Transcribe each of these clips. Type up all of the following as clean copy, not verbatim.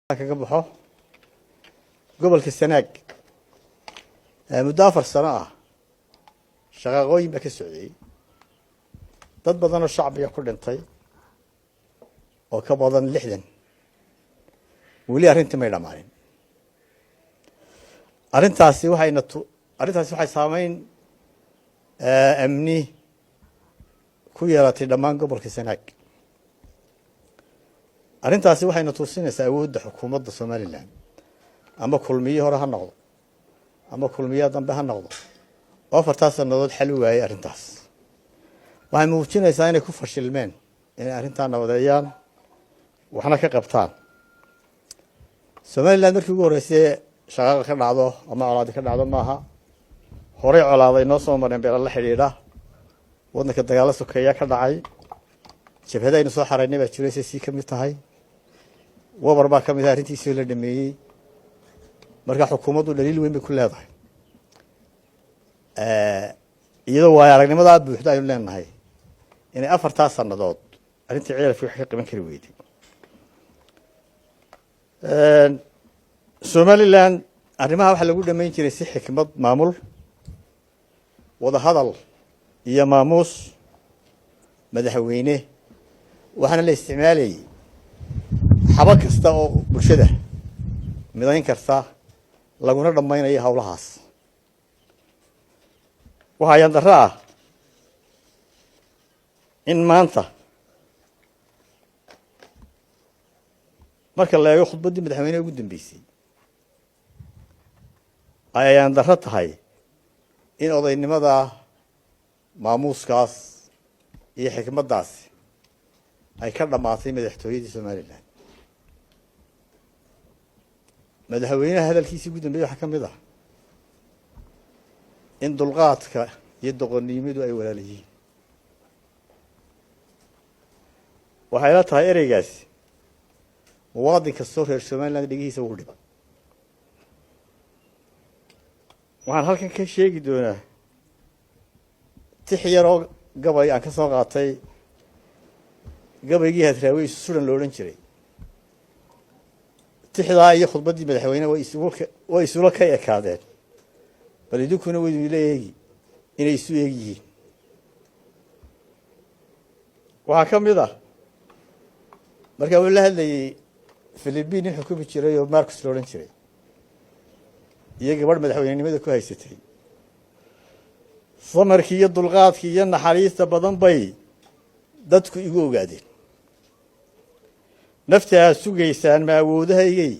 Kaga baxo gobolka Sanaag, muddo 4 sano ah shaqaaqooyin baa ka socday, dad badan oo shacbiga ku dhintay oo ka badan 60. Weli arrintii may dhammaanin. Arrintaasi waxayna tu arrintaasi waxay saameyn amni ku yeelatay dhammaan gobolka Sanaag. Arrintaasi waxayna tusinaysaa awoodda xukuumadda Somaliland, ama Kulmiye hore ha noqdo ama Kulmiye dambe ha noqdo, oo 4-taa sannadood xal u waayey. Arrintaas waxay muujinaysaa inay ku fashilmeen inay arrintaa nabadeeyaan, waxna ka qabtaan. Somaliland markii ugu horreysay shaqaaqa ka dhacdo ama colaadi ka dhacdo maaha. Horey colaaday noo soo mareen beela la xidhiidha. Waddanka dagaalo sokeeya ka dhacay, jabhada aynu soo xaraynay baa jiray, sii ka mid tahay, Wabar baa ka mid ah, arrintiisii la dhameeyey. Marka xukuumaddu dhaliil weyn bay ku leedahay, iyadoo waayo aragnimadaa buuxda aynu leenahay, inay 4-taa sannadood arrintii Ceelafka wax ka qaban kari weyday. Somaliland arrimaha waxaa lagu dhamayn jiray si xikmad maamul, wada hadal iyo maamuus madaxweyne, waxaana la isticmaalayay xabo kasta oo bulshada midayn karta, laguna dhammaynayo howlahaas. Waxaa yandarro ah in maanta marka la eego khudbaddii madaxweyneha ugu dambeysay ay ayaandarro tahay in odaynimada, maamuuskaas iyo xikmaddaasi ay ka dhammaatay madaxtooyadii Somaliland. Madaxweynaha hadalkiisii ugu dambeeyey waxaa ka mid ah in dulqaadka iyo doqonnimadu ay walaal yihiin. Waxay la tahay ereygaasi muwaadin kastoo reer Somaliland dhegihiisa ugu dhiba. Waxaan halkan ka sheegi doonaa tix yaroo gabay aan ka soo qaatay gabaygii Hadraawi Isu Suran lo odhan jiray. Tixdaa iyo khudbaddii madaxweyne way isula ka ekaadeen, bal idinkuna waynu ila eegi inay isu eeg yihiin. Waxaa ka mid ah markaa uu la hadlayey Philibiin nin xukumi jiray oo Marcos lo odhan jiray iyo gabadh madaxweynenimada ku haysatay: "Samarkii iyo dulqaadkii iyo naxariista badan bay dadku igu ogaadeen. Nafta aad sugaysaan ma awoodahaygay,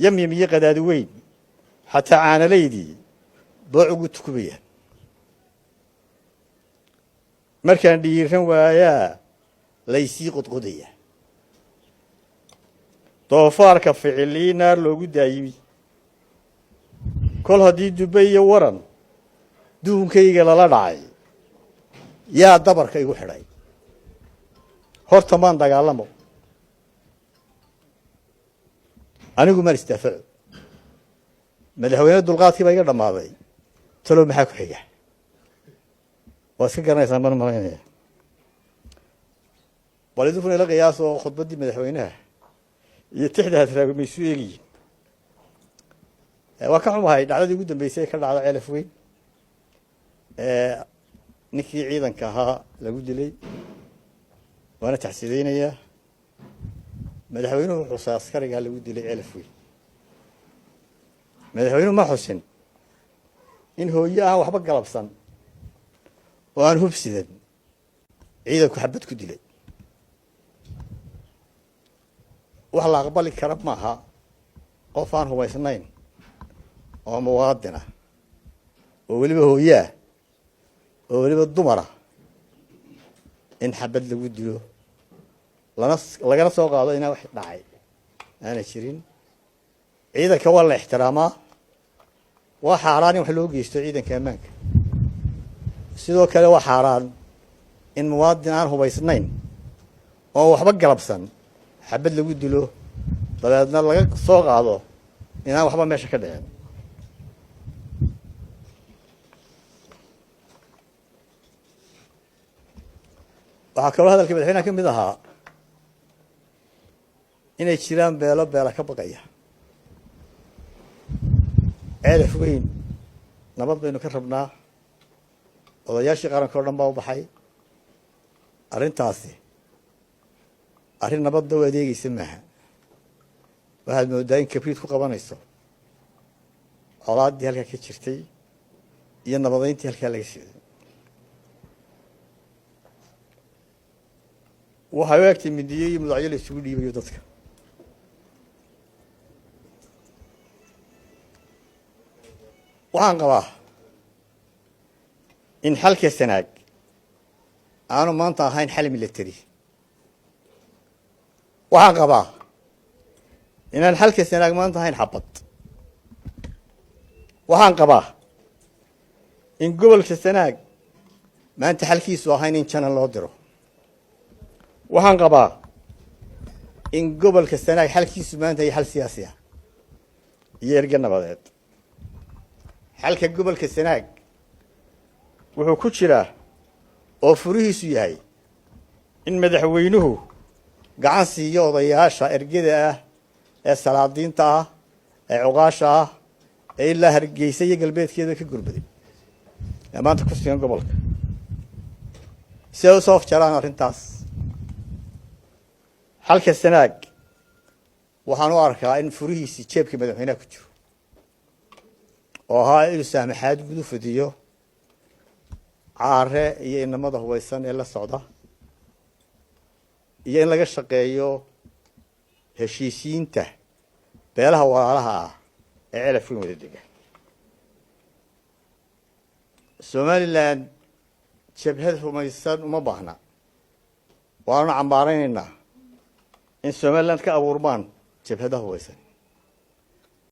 yamyam iyo qadaadi weyn, xataa caanalaydii booc ugu tukubayaan. Markaan dhiiran waayaa laysii qodqodayaa, doofaarka ficilii naar loogu daayimi. Kol haddii dubbe iyo waran duunkayga lala dhacay, yaa dabarka igu xidhay? Horta maan dagaalamo, anigu maan isdaafaco. Madaxweyne dulqaadkii baa iga dhammaaday, talow maxaa ku xiga?" Waa iska garanaysaan baan malaynaya. Bal idinkuna ila qiyaas oo khudbaddii madaxweynaha iyo tixda Hadraawi ma isu eegiyiin? Waa ka xumahay dhacdadii ugu dambeysay ee ka dhacda Ceelaf Weyn ee ninkii ciidanka ahaa lagu dilay, waana taxsideynayaa. Madaxweynuhu xusay askarigaa lagu dilay Ceelaf Weyn. Madaxweynuhu ma xusin in hooyo aan waxba galabsan oo aan hubsidan ciidanku xabad ku dilay. Wax la aqbali kara maaha qof aan hubaysnayn oo muwaadina, oo weliba hooyaah, oo weliba dumara, in xabad lagu dilo, lana lagana soo qaado inaan wax dhacay aana jirin. Ciidanka waa la ixtiraamaa, waa xaaraan in wax loo geysto ciidanka ammaanka. Sidoo kale waa xaaraan in muwaadin aan hubaysnayn oo waxba galabsan xabad lagu dilo, dabeedna laga soo qaado inaan waxba meesha ka dhicin. Waxaa kaloo hadalkii madaxweynaha ka mid ahaa Inay jiraan beelo beela ka baqaya. Ceelaf Weyn nabad baynu ka rabnaa. Odayaashii qaranka o dhan baa u baxay. Arrintaasi arrin nabadda u adeegeysa maaha. Waxaad moodaa in kabriid ku qabanayso colaaddii halkaa ka jirtay iyo nabadeyntii halkaa laga siday. Waxay u egtay midiyo iyo mudacyo la isugu dhiibayo dadka. Waxaan qabaa in xalka Sanaag aanu maanta ahayn xal military. Waxaan qabaa inaan xalka Sanaag maanta ahayn xabad. Waxaan qabaa in gobolka Sanaag maanta xalkiisu ahayn in janan loo diro. Waxaan qabaa in gobolka Sanaag xalkiisu maanta iyo xal siyaasi ah iyo erge nabadeed. Xalka gobolka Sanaag wuxuu ku jiraa oo furihiisu yahay in madaxweynuhu gacan siiyo odayaasha ergada ah ee salaadiinta ah ee cuqaasha ah ee ilaa Hargeysa iyo galbeedkeeda ka gurbaday ee maanta ku sugan gobolka, si ay usoo afjaraan arrintaas. Xalka Sanaag waxaan u arkaa in furihiisii jeebka madaxweynaha ku jiro, oo ahaa inuu saamaxaad gudu fidiyo Caare iyo inamada hubaysan ee la socda, iyo in laga shaqeeyo heshiisiinta beelaha walaalaha ah ee Ceelaf Weyn wada dega. Somaliland jabhad humaysan uma baahna. Waanuna cambaaraynaynaa in Somaliland ka abuurmaan jabhadaha hubaysan.